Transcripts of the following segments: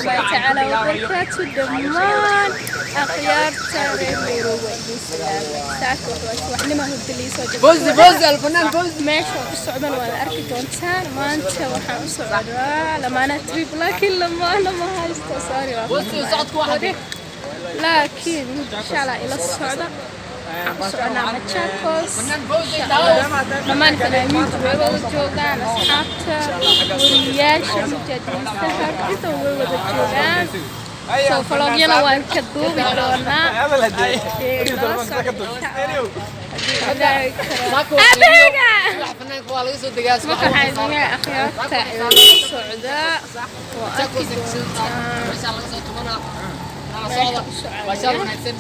Waraxmatullaahi tacaala wabarakaatu. Dhammaan akhyaarta reer Nairobi waa idin salaamay. Saaka waa subaxnimo, hurda liisoo. فوزي فوزي الفنان فوزي. Meesha u socdan waad arki doontaan. Maanta waxaan u socdaa lamaana trip, laakiin lamaana ma haysto, sorry. Waa laakiin insha Allah ila socda. Waxaan u soconaa Machakos. Dhammaan fanaaniintu way wada joogaan, asxaabta, wariyaasha, mujaadilistaha, inta way wada joogaan. So vlogyana waan ka duubi doonaa. Nala socda insha Allah. Haddii Ilaahay karo. Aabahayga! فنانك waa laga soo degaa. Marka waxaa idin leeyahay, akhyaarta, ila socda oo arki doontaan Meesha laga soo tumanaa. meesha u socda. Baashaal wanaagsan.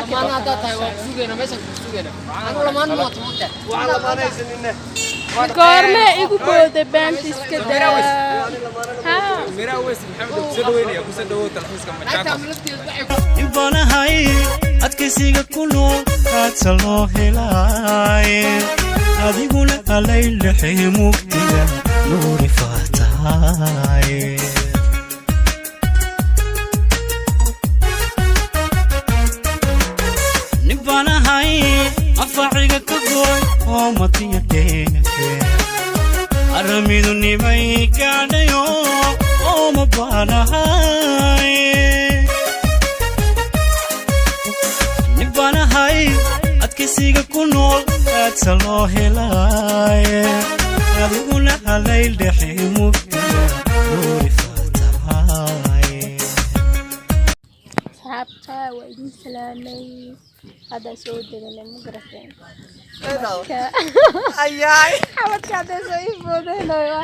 Lamaana haddaad tahay, waa ku sugeynaa, meeshaan ku sugeynaa. Anu lamaan ma wato. Goorme igu booday beenta? Iska daa haa. Inbanahay adkaysiga ku nool aadsa loo helaaye, adiguna alaylaxee mugdiga nuuri faataaye. Ninbanahay anfaciga ka gooy oo madiya dheefe, aramidu nimay gaadhayo oo ma baanahay. Ninbanahay adkaysiga ku nool aadsa loo helaaye, adiguna halayl dhexe mugdiga nuuri faataaye. Asxaabta, waa idin salaamay. Haddaan soo deganay, ma garateen? Xabadka hadda soo ii boodaynayo,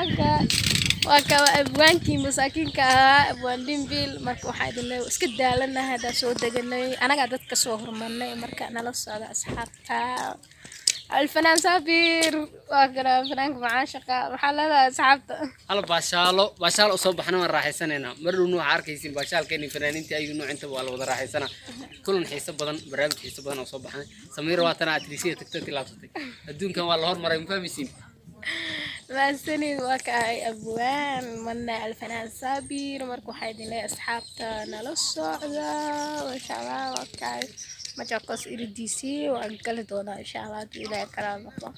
waa ka waa abwaankii masaakiinka ahaa, abwaan Dhimbil. Marka waxaa idin leeyahay, iska daalanahay, haddaan soo deganay, anagaa dadka soo hormarnay. Marka nala socda, asxaabta. Alfanaan Saabir waa kana, fanaanka macaashaqa. Maxaa leedahay asxaabta? Hal baashaalo baashaal usoo baxna, waan raaxaysanaynaa. Mar dhow nuuca arkaysin baashaalkeeni, fanaaniinta ayu nuuc intaba waa la wada raaxaysanaa. Kulan xiiso badan, barnaamij xiiso badan oo soo baxnay. Samiir waatana atriisiya tagta tilaabsatay. Adduunkan waa la hormaray, ma fahmaysiin? Mahadsanid. Waa ka ahay abwaan mana alfanaan Saabir. Marka waxaa idin leeyahay, asxaabta, nala socda insha Allah. Waa kahay Machakos iridiisii, waan gali doonaa insha Allah hadduu Ilaahay kala noqdo.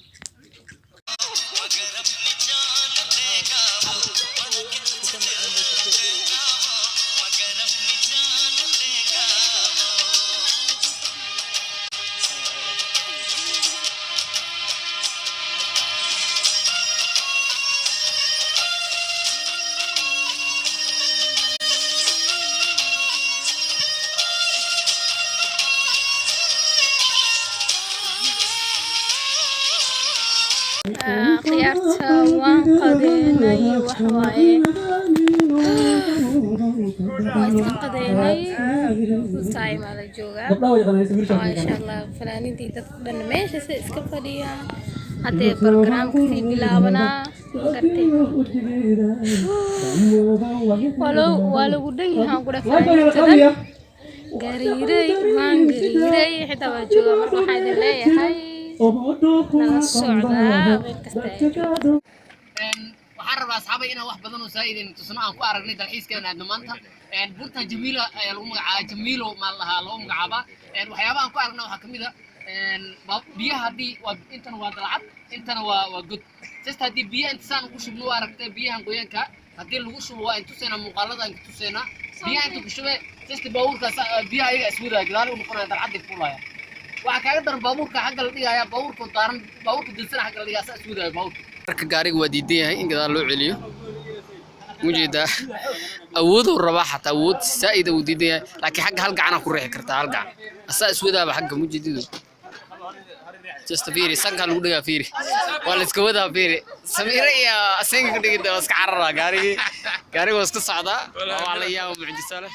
Khiyaarta, waan qadeynay. Wax waaye, waa iska qadeynay. Full time aa la joogaa, maasha Allah. Fanaaniintii, dadka dhan meesha si iska fadhiyaan. Haddee barnaamijka sii bilaabanaa, magartay? Waa lagu dhan yahay ku dheh. Fanaaniinta dhan gariiray, waan gariiray xitaa waa joogaa. Marka waxaa idin leeyahay, nala socdaa meel kasta ay joogto. Waxaan rabaa, asxaabay, inaan wax badan oo saa'idin tusno aan ku aragnay dalxiiskan aadno maanta. Buurta Jamiila ayaa lagu magacaabaa, Jamiilo maa la dhahaa, lagu magacaabaa. Waxyaabaha aan ku aragna waxaa kamid a biyaha. Haddii waa intana waa dalcad, intana waa god. Just haddii biyaha inta saan ugu shubno, waa aragtay biyahan qoyanka haddii lagu shubo, waa intuseynaa, muuqaalada aan kutuseynaa. Biyaha inta ku shube, just baabuurkaas biyaha ayaga iswadaya, gadaal u noqonaya, dalcaday fuulaya. Waxaa kaaga daran baabuurka xagga la dhigaya, baabuurka daaran, baabuurka dansana xagga la dhigaya, saa iswadaya baabuurka. Marka gaariga waa diidan yahay in gadaal loo celiyo, mujeedaa? Awooduu rabaa, xataa awood saa'ida uu diidan yahay, laakiin xagga hal gacanaa ku riixi kartaa, hal gacan asaa iswadaaba xagga, mujeedidu? Just fiiri, sankaa lagu dhigaa, fiiri, waa la iska wadaa. Fiiri, Samiire iyo sanka ku dhigida, waa iska cararaa gaarigii. Gaariga waa iska socdaa, waa la yaaba, mucjiso leh.